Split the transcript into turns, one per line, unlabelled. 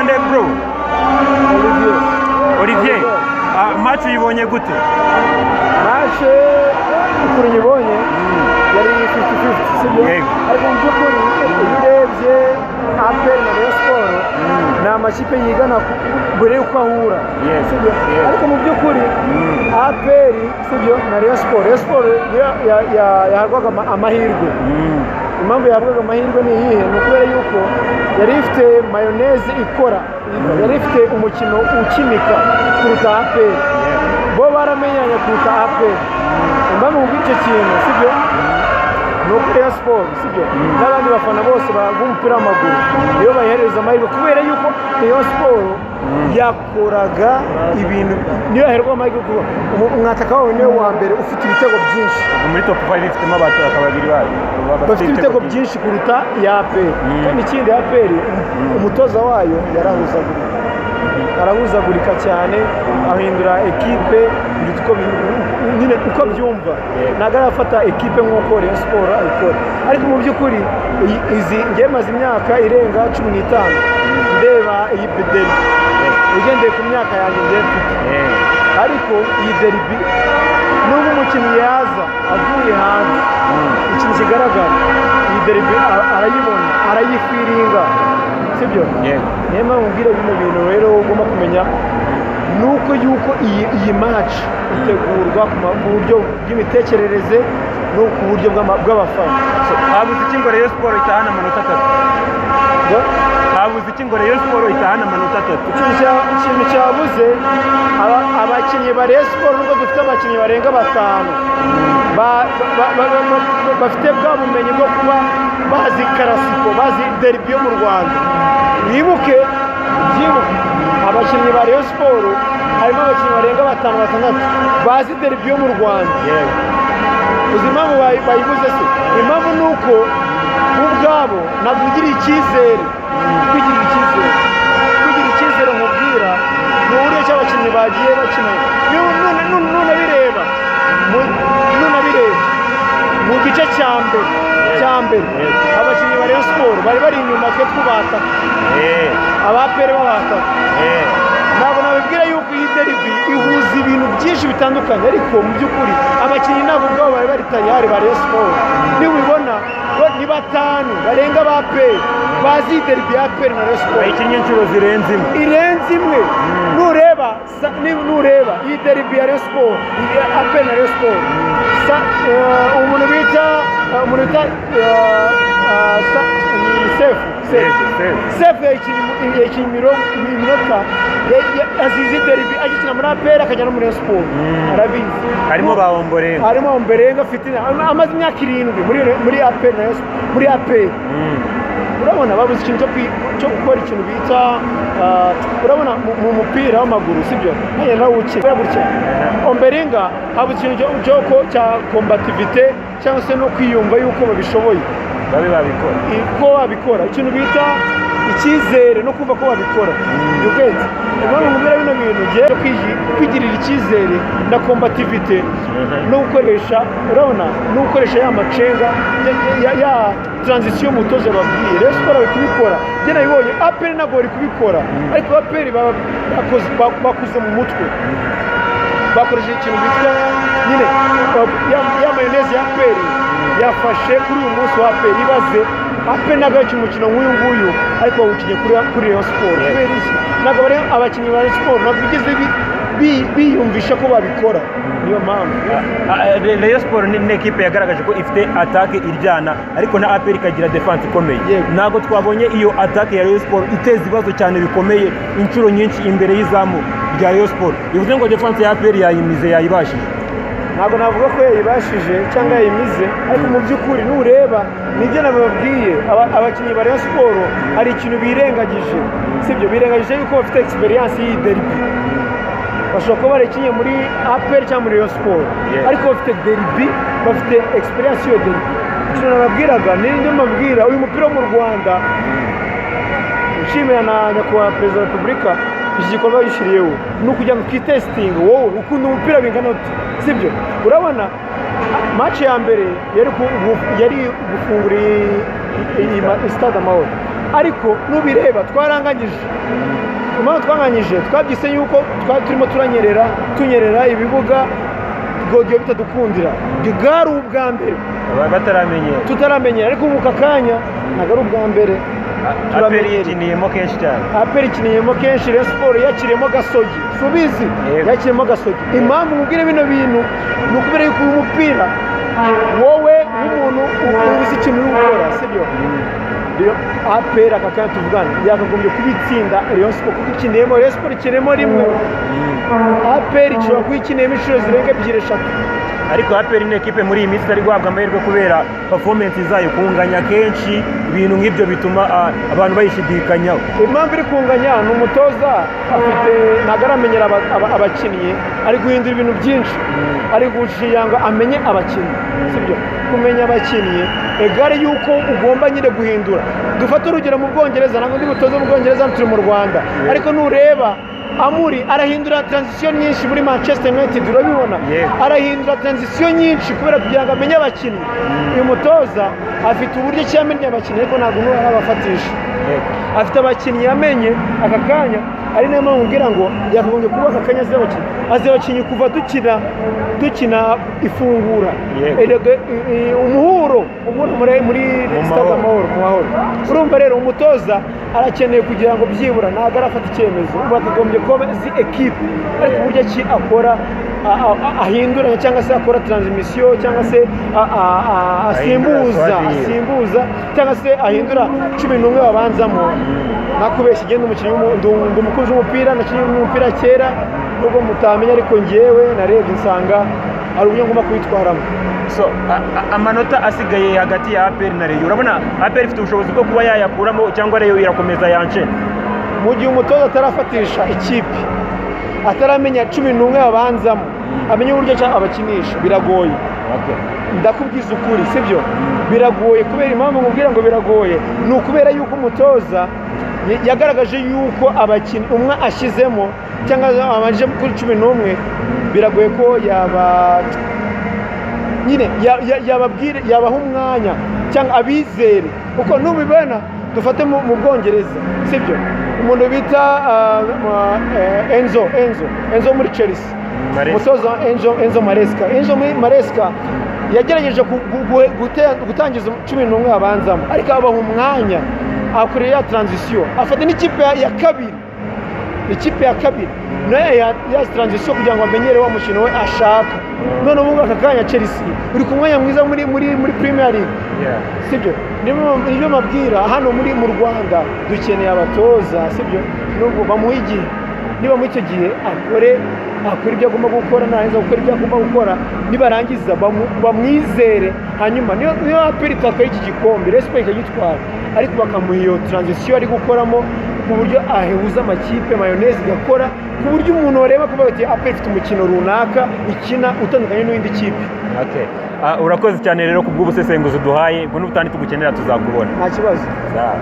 Witwa nde, bro?
Olivier.
Olivier. Match uyibonye gute?
Match ukuntu nyibonye yari 50-50, sibyo?
Yego.
Ariko mu by'ukuri iyo urebye APR na Rayon Sport ni amakipe yigana mbere y'uko ahura, sibyo?
Yego.
Ariko mu by'ukuri APR, sibyo, na Rayon Sport, Rayon Sport niyo yahabwaga amahirwe. Impamvu yahabwaga amahirwe ni iyihe? Ni ukubera yuko yari ifite mayonnaise ikora, yari ifite umukino ukinika kuruta APR. Bo baramenyanye kuruta APR. Impamvu mu icyo kintu, sibyo, ni uko Rayon Sport, sibyo, n'abandi bafana bose b'umupira w'amaguru niyo bayihereza amahirwe, kubera yuko Rayon Sport yakoraga ibintu, niyo yaherwa amahirwe kuko umwataka wabo niwe wa mbere ufite ibitego byinshi.
Ubu muri top 5 ifitemo abataka babiri bayo
Bafite ibitego byinshi kuruta iya APR. Kandi ikindi, APR umutoza wayo yarahuzagurika, arahuzagurika cyane, ahindura ekipe uko nyine uko abyumva. Ntabwo arafata ekipe nk'uko Rayon Sport ayikora. Ariko mu by'ukuri izi ngewe maze imyaka irenga 15 ndeba iyi derby, ugendeye ku myaka yanjye ngewe mfite. Ariko iyi derby, nubwo umukinnyi yaza avuye hanze, ikintu kigaragara, iyi derby arayibona, arayifeelinga, sibyo?
Yego.
Niyo mpamvu mbwira bino bintu rero, ugomba kumenya ni uko yuko iyi match itegurwa ku buryo bw'imitekerereze no ku buryo bw'abafana.
So, habuze iki ngo Rayon Sport itahane amanota 3? Habuze iki ngo Rayon Sport itahane amanota 3?
Ikintu cyabuze, abakinnyi ba Rayon Sport, nubwo dufite abakinnyi barenga batanu bafite bwa bumenyi bwo kuba bazi classico, bazi derby yo mu Rwanda. Wibuke, byibuke, abakinnyi ba Rayon Sport harimo abakinnyi barenga batanu, batandatu bazi derby yo mu Rwanda. Uzi impamvu bayibuze se? Impamvu ni uko bo ubwabo ntabwo bigiriye icyizere. Kwigirira icyizere, kwigirira icyizere nkubwira ni uburyo ki abakinnyi bagiye bakina. Nunabireba mu gice cya mbere, abakinnyi ba Rayon Sport bari bari inyuma, twe twubataka, aba APR babataka. Ntabwo nabibwira yuko iyi derby ihuza ibintu byinshi bitandukanye, ariko mu by'ukuri abakinnyi ntabwo ubwabo bari bari tayari ba Rayon Sport. Nibubibona ni batanu barenga ba APR bazi iyi derby ya APR na Rayon Sport.
Bayikinnye inshuro zirenze imwe.
Irenze imwe. Nureba nureba iyi derby ya Rayon Sport, iyi APR na Rayon Sport, umuntu bita ni Sefu. Sefu.
Sefu.
Sefu yayikinnye iminota azizi derby, agikina muri APR akajya no muri Rayon Sport, arabizi.
Harimo ba Omborenga.
Harimo Omborenga, afite amaze imyaka 7 muri APR na Rayon Sport, muri APR. Urabona babuze ikintu cyo gukora ikintu bita urabona mu mupira w'amaguru, sibyo, nanjye nawe ukina gutya, Omborenga habuze ikintu cya combativité cyangwa se no kwiyumva yuko babishoboye.
Babe babikora.
Ko babikora, ikintu bita icyizere no kumva ko babikora, you get? Impamvu nkubwira bino bintu ngiye kwigirira icyizere na combativité no gukoresha, urabona, no gukoresha ya macenga ya transition umutoza babwiye. Rayon Sport bari kubikora, njye nabibonye. APR ntabwo bari kubikora, ariko APR bakuze mu mutwe, bakoresheje ikintu bitwa nyine ya mayonnaise ya APR yafashe kuri uyu munsi wa APR. Ibaze, APR ntabwo yakina umukino nk'uyu nguyu, ariko bawukinnye kuri Rayon Sport. Kubera iki? Ntabwo bari abakinnyi ba Rayon Sport ntabwo bigeze biyumvisha ko babikora, niyo mpamvu.
Rayon Sport ni ekipe yagaragaje ko ifite attaque iryana, ariko na APR ikagira defense ikomeye. Ntabwo twabonye iyo attaque ya Rayon Sport iteza ibibazo cyane bikomeye inshuro nyinshi imbere y'izamu rya Rayon Sport, bivuze ngo defense ya APR yayimize, yayibashije.
Ntabwo navuga ko yayibashije cyangwa yayimize, ariko mu by'ukuri nureba nibyo nababwiye, abakinnyi ba Rayon Sport hari ikintu birengagije, sibyo? Birengagije yuko bafite experience y'iyi derby. Bashobora kuba barakinnye muri APR cyangwa muri Rayon Sport, ariko bafite derby, bafite experience y'iyo derby. Ikintu nababwiraga ni ibyo mbabwira, uyu mupira wo mu Rwanda, nshimira na nyakubahwa Perezida wa Repubulika iki gikorwa gishyiriyeho, ni ukugira ngo twitesitinge. Wowe ukunda umupira bingana ute, sibyo? Urabona match ya mbere yari gufungura iyi stade Amahoro. Ariko nubireba twaranganyije. Impamvu twanganyije, twabyise yuko twari turimo turanyerera, tunyerera ibibuga, godiyo bitadukundira. Bwari ubwa mbere.
Bataramenyera.
Tutaramenyera, ariko ubu aka kanya ntabwo ari ubwa mbere.
APR
Turamenyereye.
ikiniyemo kenshi cyane.
APR ikiniyemo kenshi, Rayon Sport yakiriyemo Gasogi, subizi?
Yego.
Yakiriyemo Gasogi. Impamvu nkubwire bino bintu ni ukubera yuko uyu mupira, wowe nk'umuntu uzi ikintu uri gukora, sibyo? Rero APR aka kanya tuvugana yakagombye kuba itsinda Rayon Sport, kuko ikiniyemo, Rayon Sport ikiniyemo rimwe, APR ishobora kuba ikiniyemo inshuro zirenga ebyiri, eshatu.
Ariko APR ni ekipe muri iyi minsi itari guhabwa amahirwe kubera performance zayo, kunganya kenshi, ibintu nk'ibyo bituma abantu bayishidikanyaho.
Impamvu iri kunganya ni umutoza afite, ntabwo aramenyera abakinnyi, ari guhindura ibintu byinshi, ari gushira ngo amenye abakinnyi, sibyo? Kumenya abakinnyi egare yuko ugomba nyine guhindura. Dufate urugero mu Bwongereza, ntabwo ndi butoze mu Bwongereza, turi mu Rwanda, ariko nureba Amuri arahindura transition nyinshi muri Manchester United, urabibona? Arahindura transition nyinshi kubera kugira ngo amenye abakinnyi. Uyu mutoza afite uburyo ki yamenye abakinnyi, ariko ntabwo n'ubu arabafatisha. Afite abakinnyi yamenye aka kanya, ari nayo mpamvu mbwira ngo yakagombye kuba aka kanya azi abakinnyi, azi abakinnyi kuva dukina ifungura. Erega, umuhuro muri
Mu
Stade
Mahoro.
Amahoro, mu Mahoro. Urumva rero umutoza arakeneye kugira ngo byibura, ntabwo arafata icyemezo, ubu akagombye kuba azi ekipe, ariko uburyo ki akora ahinduranya cyangwa se akora transition cyangwa se asimbuza
squad yiwe.
Asimbuza cyangwa se ahindura 11 babanzamo. Nakubeshya, igenda umukinnyi ndi umukunzi w'umupira, nakinnye umupira kera, nubwo mutamenya, ariko njyewe narebye nsanga hari uburyo ngomba kwitwaramo.
So amanota asigaye hagati ya APR na Rayon, urabona APR ifite ubushobozi bwo kuba yayakuramo cyangwa Rayon irakomeza yance?
Mu gihe umutoza atarafatisha ikipe, ataramenya 11 babanzamo, amenye uburyo ki abakinisha, biragoye. Ndakubwiza ukuri, sibyo? Biragoye kubera impamvu nkubwira ngo biragoye ni ukubera yuko umutoza yagaragaje yuko abakinnyi umwe ashyizemo cyangwa abanje kuri 11, biragoye ko yaba nyine yababwire, yabaha umwanya cyangwa abizere, kuko nubibona, dufate mu Bwongereza, sibyo? Umuntu bita Enzo muri Chelsea.
Maresca.
Umutoza Enzo Maresca, Enzo muri Maresca yagerageje gutangiza 11 abanzamo, ariko abaha umwanya, akorera ya transition, afata n'ikipe ya kabiri, ikipe ya kabiri nayo ya transition kugira ngo amenyere wa mukino we ashaka. None ubu aka kanya Chelsea uri ku mwanya mwiza muri Premier League, sibyo? Nibyo mabwira hano muri mu Rwanda, dukeneye abatoza, sibyo? Nubwo bamuha igihe, niba muri icyo gihe akore ibyo agomba gukora, narangiza gukora ibyo agomba gukora, nibarangiza bamwizere. Hanyuma niyo APR itatwaye iki gikombe, Rayon Sports ikagitwara, ariko bakamuha iyo transition ari gukoramo ku buryo ahuza amakipe, mayonnaise igakora, ku buryo umuntu wareba kuvuga ati APR ifite umukino runaka ikina utandukanye n'indi kipe.
Okay. Urakoze cyane rero kubw'ubusesenguzi uduhaye, ubwo n'ubutandi tugukenera tuzakubona.
Nta kibazo.
Sawa.